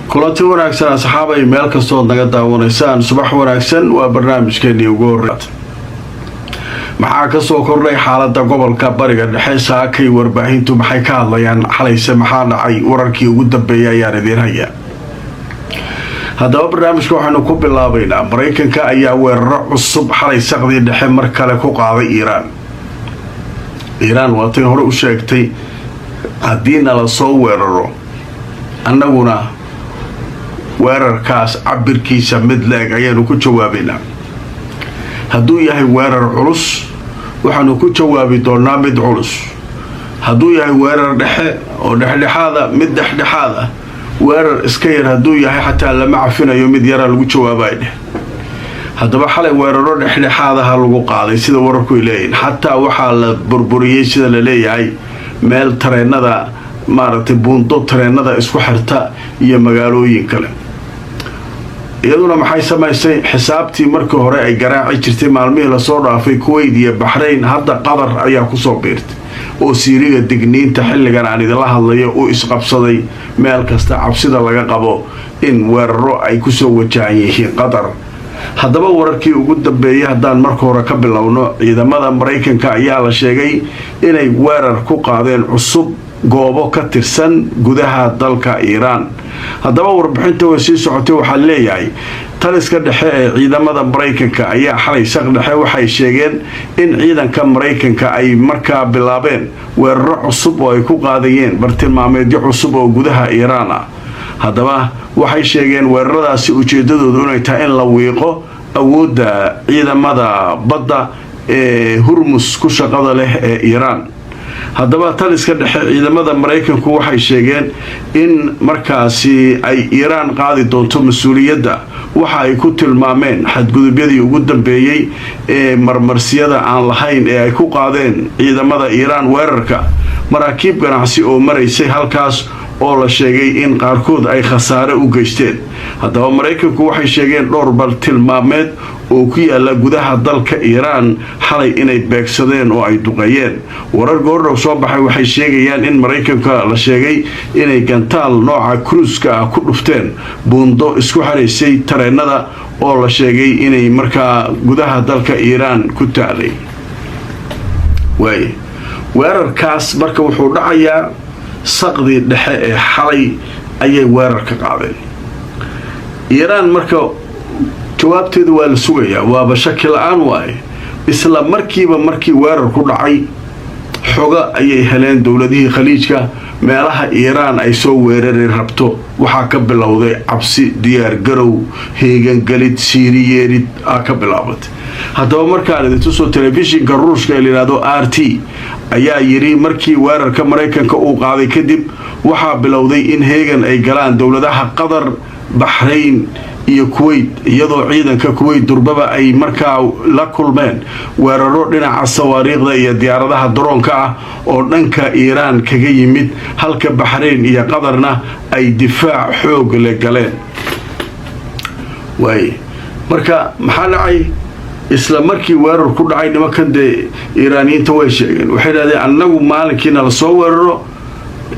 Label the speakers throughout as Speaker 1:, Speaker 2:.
Speaker 1: Kulanti wanaagsan, asxaabay, meel kastood naga daawanaysaan, subax wanaagsan. Waa barnaamijkeenii ugu horreey. Maxaa kasoo kordhay xaalada gobolka Bariga Dhexe? Saakay warbaahintu maxay ka hadlayaan? Xalayse maxaa dhacay? Wararkii ugu dambeeyay ayaan idiin hayaa. Haddaba barnaamijka waxaynu ku bilaabaynaa: Maraykanka ayaa weeraro cusub xalay saqdii dhexe mar kale ku qaaday Iiraan. Iiraan waatay hore u sheegtay, haddii nala soo weeraro, annaguna weerarkaas cabirkiisa mid la-eg ayaanu ku jawaabaynaa. Hadduu yahay weerar culus, waxaanu ku jawaabi doonaa mid culus. Hadduu yahay weerar dhexe oo dhexdhexaada, mid dhexdhexaad ah. Weerar iska yar hadduu yahay, xataa lama cafinayo, mid yaraa lagu jawaabay dheh. Haddaba xalay weeraro dhexdhexaadaha lagu qaaday, sida wararku ay leeyihin. Xataa waxaa la burburiyey, sida la leeyahay, meel tareenada, maaragtay, buundo tareenada isku xirta iyo magaalooyin kale. Iyaduna maxay samaysay? Xisaabtii markii hore ay garaaci jirtay maalmihii lasoo dhaafay Kuwait iyo Baxrayn, hadda Qatar ayaa kusoo biirtay oo siiriga digniinta xilligan aan idinla hadlayo u isqabsaday. Meel kasta cabsida laga qabo in weeraro ay kusoo wajahan yihiin Qatar. Haddaba wararkii ugu dambeeyay haddaan marka hore ka bilowno, ciidamada Maraykanka ayaa la sheegay inay weerar ku qaadeen cusub goobo ka tirsan gudaha dalka Iiraan. Haddaba warbixinta way sii socotay. Waxaa leeyahay, taliska dhexe ee ciidamada Maraykanka ayaa xalay saq dhexe waxay sheegeen in ciidanka Maraykanka ay markaa bilaabeen weeraro cusub oo ay ku qaadayeen bartilmaameedyo cusub oo gudaha Iiraan ah. Haddaba waxay sheegeen weeraradaasi ujeedadoodu inay tahay in la wiiqo awoodda ciidamada badda ee Hurmus ku shaqada leh ee Iiraan. Haddaba taliska dhexe ciidamada Maraykanku waxay sheegeen in markaasi ay Iiraan qaadi doonto mas-uuliyadda waxa ay ku tilmaameen xadgudubyadii ugu dambeeyey ee marmarsiyada aan lahayn ee ay ku qaadeen ciidamada Iiraan weerarka maraakiib ganacsi oo maraysay halkaas, oo la sheegay in qaarkood ay khasaare u geysteen. Haddaba Maraykanku waxay sheegeen dhowr bartilmaameed oo ku yaala gudaha dalka Iiraan xalay inay beegsadeen oo ay duqeeyeen. Warar goordhow soo baxay waxay sheegayaan in Maraykanka la sheegay inay gantaal nooca cruise-ka ah ku dhufteen buundo isku xiraysay tareenada, oo la sheegay inay markaa gudaha dalka Iiraan ku taalay. Waay, weerarkaas marka wuxuu dhacayaa saqdii dhexe ee xalay ayay weerar ka qaadeen Iiraan. Marka jawaabteedu waa la sugayaa, waaba shaki la-aan waaye. Isla markiiba markii weerar ku dhacay, xogo ayay heleen dowladihii Khaliijka meelaha Iiraan ay soo weerari rabto. Waxaa ka bilowday cabsi, diyaar garow, heegangelid, siiriyeerid aa ka bilaabatay. Haddaba markaan idintusoo, telefishinka Ruushka ee layidhahdo RT ayaa yidhi, markii weerarka Maraykanka uu qaaday kadib, waxaa bilowday in heegan ay galaan dowladaha Qatar, Baxrayn iyo Kuweyt, iyadoo ciidanka Kuweyt durbaba ay markaa la kulmeen weeraro dhinaca sawaariikhda iyo diyaaradaha daroonka ah oo dhanka Iiraan kaga yimid, halka Baxrayn iyo Qatarna ay difaac xoog le galeen. Waay, marka maxaa dhacay? Isla markii weerar ku dhacay, nimankan dee Iiraaniyiinta way sheegeen, waxay dhahdeen, annagu maalinkiina lasoo weeraro,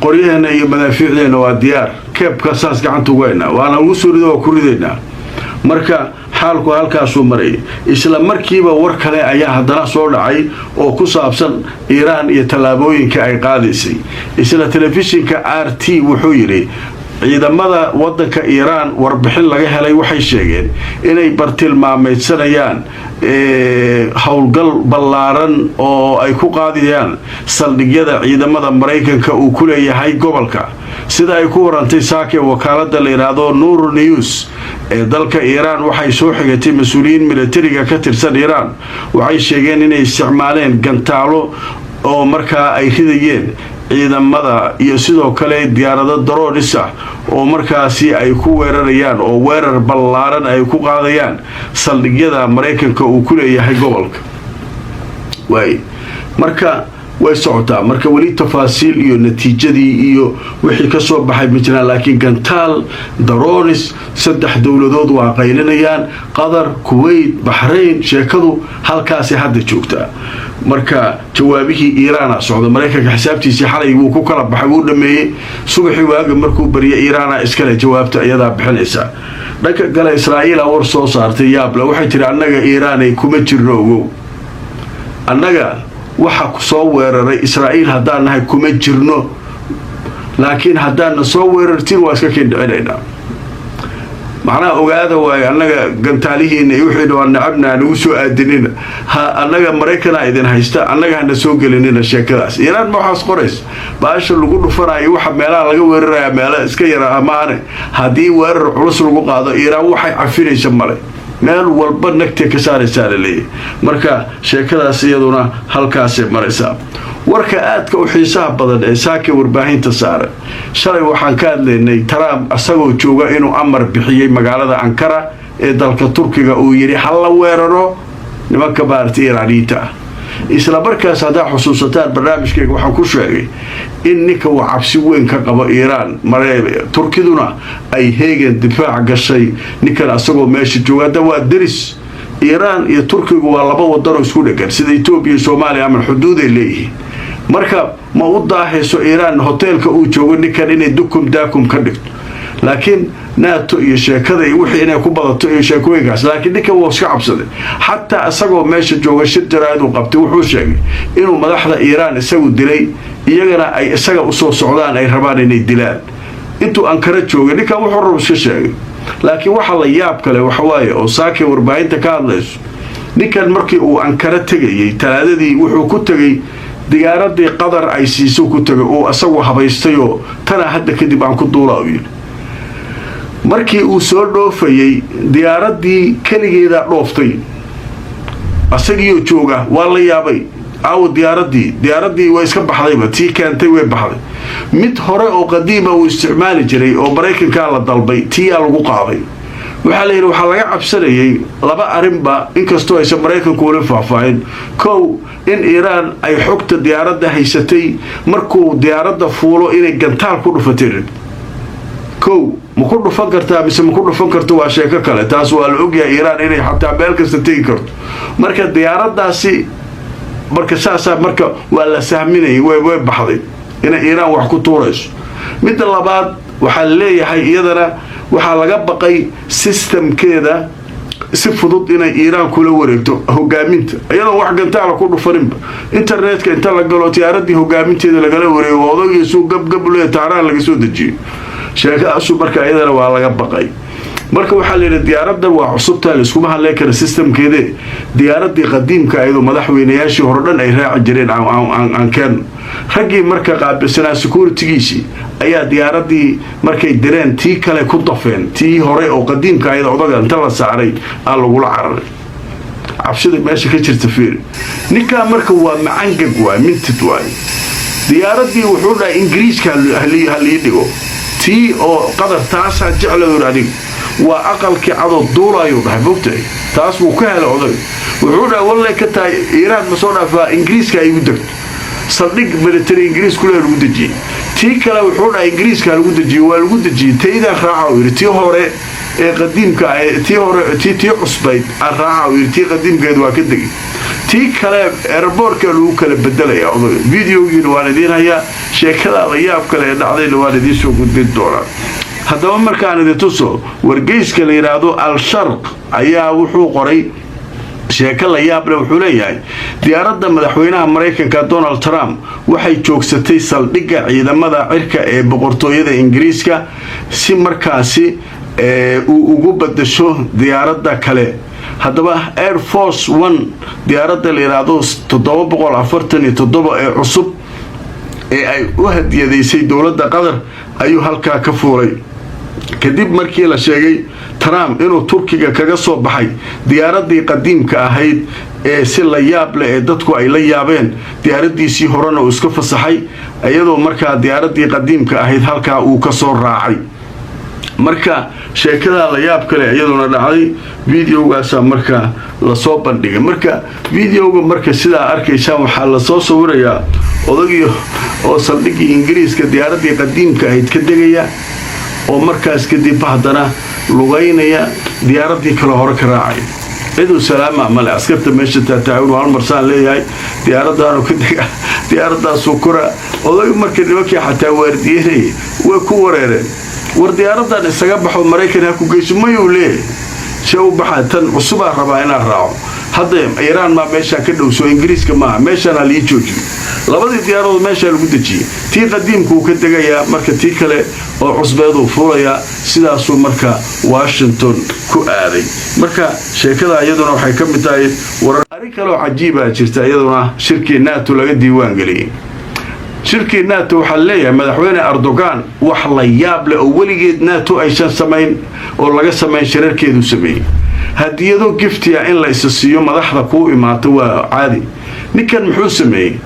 Speaker 1: qoryaheena iyo madaafiicdeena waa diyaar, keebka saas gacanta ugu haynaa, waana lagu soo rido, waa ku ridaynaa. Marka xaalku halkaasuu marayay. Isla markiiba war kale ayaa haddana soo dhacay oo ku saabsan Iiraan iyo tallaabooyinka ay qaadaysay. Isla telefishinka RT wuxuu yidhi, ciidamada wadanka Iiraan warbixin laga helay waxay sheegeen inay bartilmaameydsanayaan howlgal ballaaran oo ay ku qaadayaan saldhigyada ciidamada Maraykanka uu ku leeyahay gobolka. Sida ay ku warantay saake wakaalada la yidhaahdo Noor News ee dalka Iiraan, waxay soo xigatay mas-uuliyiin militariga ka tirsan Iiraan. Waxay sheegeen inay isticmaaleen gantaalo oo markaa ay ridayeen ciidamada iyo sidoo kale diyaarado drones ah oo markaasi ay ku weerarayaan, oo weerar ballaaran ay ku qaadayaan saldhigyada Maraykanka uu ku leeyahay gobolka. Waay, marka Way socotaa. Marka weli tafaasiil iyo natiijadii iyo wixii ka soo baxay ma jiraan, laakiin gantaal, drones, saddex dowladood waa qaylinayaan: Qatar, Kuwait, Baxrayn. Sheekadu halkaasay hadda joogtaa. Marka jawaabihii Iiraana socda. Maraykanka xisaabtiisii xalay wuu ku kala baxay, wuu dhameeyey. Subaxii waaga markuu baryay, Iiraana iskale jawaabta iyadaa bixinaysa. Dhanka kale, Israa'iila war soo saartay yaable. Waxay tiri: "Annaga Iiraanay kuma jirno, ogow. Annaga waxa ku soo weeraray, Israa'iil haddaan nahay, kuma jirno, laakiin haddaadna soo weerartiin, waa iska kindhicinaynaa." Macnaha ogaada waayo, annaga gantaalihiina iyo wixiina waa nacabna, nagu soo aadinina. Ha annaga Maraykanaa idin haysta, annaga hana soo gelinina sheekadaas. Iiraan ma waxaas qorays? Baasha lagu dhufanayo, waxa meelaha laga weeraraya, meelo iska yara amaane. Haddii weerar culus lagu qaado Iiraan, waxay cafinaysa male, meel walba nagtay ka saaraysaa la leeyahy. Marka sheekadaas iyaduna halkaasay maraysaa. Warka aadka u xiisaha badan ee saaka warbaahinta saaran: shalay waxaan ka hadlaynay Trump asagoo jooga inuu amar bixiyey magaalada Ankara ee dalka Turkiga, uu yidhi ha la weeraro nimanka maaragtay Iiraaniyiinta ah. Isla markaas, haddaa xusuusataan, barnaamijkeyga waxaan ku sheegay in ninka uu cabsi weyn ka qabo Iiraan, Turkiduna ay heegen difaac gashay ninkan asagoo meesha jooga. Hadda waa deris. Iiraan iyo Turkigu waa laba wadanoo isku dhegan, sida Etoobiya iyo Soomaaliya, ama xuduuday leeyihiin. Marka ma u daahayso Iiraan hoteelka uu joogo ninkan inay dukum daakum ka dhigto, laakiin NATO iyo sheekada iyo wixii inay ku badato iyo sheekooyinkaas. Laakiin ninkan wuu iska cabsaday. Xataa isagoo meesha jooga, shir jaraa'id uu qabtay, wuxuu sheegay inuu madaxda Iiraan isagu dilay, iyagana ay isaga usoo socdaan, ay rabaan inay dilaan. Intuu Ankara joogay, ninkan wuxuu rab iska sheegay. Laakiin waxa la yaab kale waxawaaye oo saakay warbaahinta ka hadlayso: ninkan markii uu Ankara tegayey Talaadadii, wuxuu ku tegey diyaaradii Qatar ay siiso ku tegay, uu isagu habaystayoo tana hadda kadib aan ku duula u yidhi. Markii uu soo dhoofayey, diyaaradii keligeedaa dhooftay asagiioo jooga. Waa la yaabay: aawo diyaaradii? Diyaaradii way iska baxdayba, tii keentay way baxday. Mid hore oo qadiima uu isticmaali jiray oo Maraykankaa la dalbay, tiyaa lagu qaaday. Waxaa la yidhi waxaa laga cabsanayay laba arrinba, inkastoo aysan Maraykanku weli faahfaahin. Kow, in Iiraan ay xogta diyaaradda haysatay, markuu diyaaradda fuulo inay gantaal ku dhufatay. Kow, ma ku dhufan kartaa mise ma ku dhufan karto waa sheeko kale. Taas waa la ogyahay, Iiraan inay xataa meel kasta tegi karto. Marka diyaaraddaasi, marka saasaa, marka waa la sahminayay, way baxday, inay Iiraan wax ku tuurayso. Midda labaad, waxaa leeyahay iyadana waxaa laga baqay systemkeeda si fudud inay Iiraan kula wareegto hogaaminta, iyadoon wax gantaala ku dhufaninba. Internetka inta la galo, diyaaradii hogaaminteeda lagala wareego, odagiisuu gabgab le Taaraan laga soo dejiyo sheekadaasu. Marka iyadana waa laga baqay. Marka waxaa la yidhi diyaaraddan waa cusubtaa, layskuma hadleen kara systemkeede, diyaaradii qadiimka ayadoo madaxweynayaashii hore dhan ay raaci jireen aan keenno. Raggii marka qaabilsanaa securitygiisii ayaa diyaaradii markay direen, tii kale ku dafeen. Tii hore oo qadiimka ayada odaga inta la saaray aa lagula cararay. Cabsida meesha ka jirta fiiri. Ninkaa marka waa macangag, waay mintid waay. Diyaaradii wuxuu dhahay Ingiriiska halii dhigo, tii oo Qadar taasaa jecla yiri. Aniga waa Aqalkii Cadoo duulaayuu dhahay, mogtahay? Taas wuu ka helay odag. Wuxuu dhahay: "Wallay ka tahay, Iiraan ma soo dhaafaa, Ingiriiska ay igu degto." Saldhig military Ingiriis kule lagu dejiyey. Tii kale wuxuu dhahay Ingiriiska lagu dejiyey, waa lagu dejiyey. "Taydaan raaca," uu yidhi. "Tii hore ee qadiimka, tii hore, tii cusbayd aan raaca," uu yidhi. Tii qadiimkeed waa ka degay, tii kale airportka lagu kala bedelaya odaga. Videogiina waan idiin hayaa, sheekada la yaab kale ee dhacdayna waan idiin soo gudbin doonaa. Haddaba markaan idin tuso, wargeyska la yidhaahdo Al Sharq ayaa wuxuu qoray sheeko la yaab leh. Wuxuu leeyahay diyaaradda madaxweynaha Maraykanka Donald Trump waxay joogsatay saldhigga ciidamada cirka ee boqortooyada Ingiriiska si markaasi uu ugu badasho diyaaradda kale. Haddaba Air Force One, diyaaradda la yidhaahdo 747 ee cusub ee ay u hadiyadaysay dowladda Qatar, ayuu halkaa ka fuulay, kadib markii la sheegay Trump inuu Turkiga kaga soo baxay diyaaradii qadiimka ahayd ee si la yaab leh ee dadku ay la yaabeen. Diyaaraddiisii horena uu iska fasaxay, iyadoo markaa diyaaradii qadiimka ahayd halkaa uu ka soo raacay. Marka sheekadaa la yaab kale iyaduna dhacday, videogaasaa marka lasoo bandhigay. Marka videoga marka sidaa arkaysaan, waxaa lasoo sawirayaa odagii oo saldhiggii Ingiriiska diyaaraddii qadiimka ahayd ka degaya, oo markaas kadib haddana lugaynaya, diyaaraddii kale hore ka raacaya. Ciduu salaama male, askarta meesha taataagan hal marsaan leeyahay, diyaaradaanu ka dega, diyaaradaasuu kora odag. Marka nimankii xataa waardiyenayay way ku wareereen. War diyaaradan isaga baxo, Maraykan ha ku geyso. Mayuu leeyahay, see u baxaa? Tan cusubaa rabaa inaan raaco. Hadda Iiraan maa meeshaa ka dhowso, Ingiriiska maaha, meeshaan ha lii joojiyo. Labadii diyaaradood meeshaa lagu dejiyey, tii qadiimkuu ka degayaa, marka tii kale oo cusbeeduu fuulayaa. Sidaasuu marka Washington ku aaday. Marka sheekada iyaduna waxay ka mid tahay warar. Arrin kaleoo cajiibaa jirta iyaduna, shirkii NATO laga diiwaan geliyey. Shirkii NATO waxaa leeyahay madaxweyne Erdogan wax la yaab leh oo weligeed NATO aysan samayn oo laga samayn shirarkeedu sameeyey. Hadiyado giftiya in la isa siiyo madaxda kuu imaato waa caadi. Ninkan muxuu sameeyey?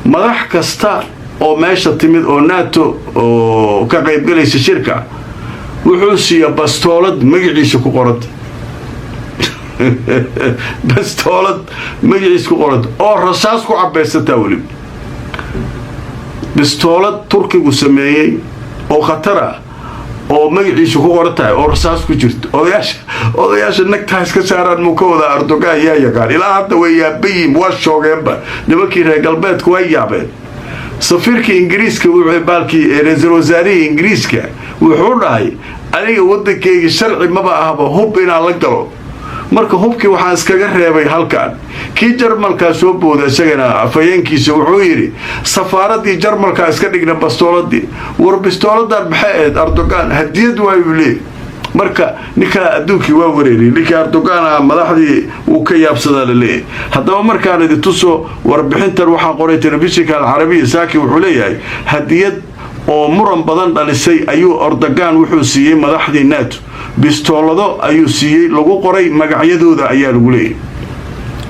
Speaker 1: Madax kasta oo meesha timid oo NATO oo ka qaybgalaysa shirka wuxuu siiya bastoolad magaciisa ku qoranta, bastoolad magaciisa ku qoranta oo rasaas ku cabaysataa. Weliba bistoolad Turkigu sameeyey oo khatar ah oo magaciisa ku qoran tahay oo rasaas ku jirto. Odayaasha nagtaa iska saaraan muu ka wadaa Erdogan? Yaa yaqaan? Ilaa hadda way yaabayiin, waa shoogeenba nimankii reer galbeedku, way yaabeen. Safiirkii Ingiriiska wuxuu baalkii, ra-iisul wasaarihii Ingiriiska wuxuu dhahay: "Aniga waddankeyga sharci maba ahba hub inaan la galo, marka hubkii waxaan iskaga reebay halkan." Kii Jarmalkaa soo booda isagana, afhayeenkiisa wuxuu yidhi: "Safaaradii Jarmalkaa iska dhigna bastooladii." War bistooladan maxay ahayd? Erdogan hadiyad waayuu leeyay. Marka ninkaa adduunkii waa wareeriyay, ninkii Erdogan ah madaxdii wuu ka yaabsadaa la leeyahay. Haddaba markaan idin tuso warbixintan, waxaa qoray telefishinka Alcarabiya saaki. Wuxuu leeyahay hadiyad oo muran badan dhalisay ayuu Erdogan wuxuu siiyey madaxdii NATO. Bistoolado ayuu siiyey lagu qoray magacyadooda ayaa lagu leeyahay.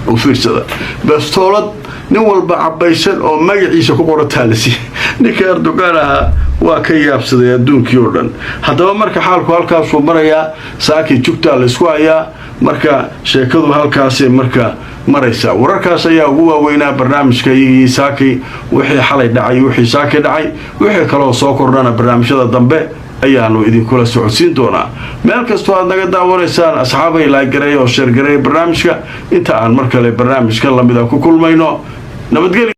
Speaker 1: U fiirsada, bistoolad nin walba cabaysan oo magaciisa ku qorantaa la siiyey. Ninka Erdogan ahaa waa ka yaabsaday adduunkii oo dhan. Haddaba marka xaalku halkaasuu marayaa, saakii jugtaa laysku hayaa. Marka sheekadu halkaasay marka maraysaa. Wararkaas ayaa ugu waaweynaa barnaamijka iyagii saakay, wixii xalay dhacay, wixii saakay dhacay, wixii kaloo soo kordhana barnaamijyada dambe ayaanu idinkula socodsiin doonaa. Meel kastoo aad naga daawanaysaan, asxaabay, like gareeya oo share gareeya barnaamijka. Inta aan mar kale barnaamijka lamida ku kulmayno, nabadgelyo.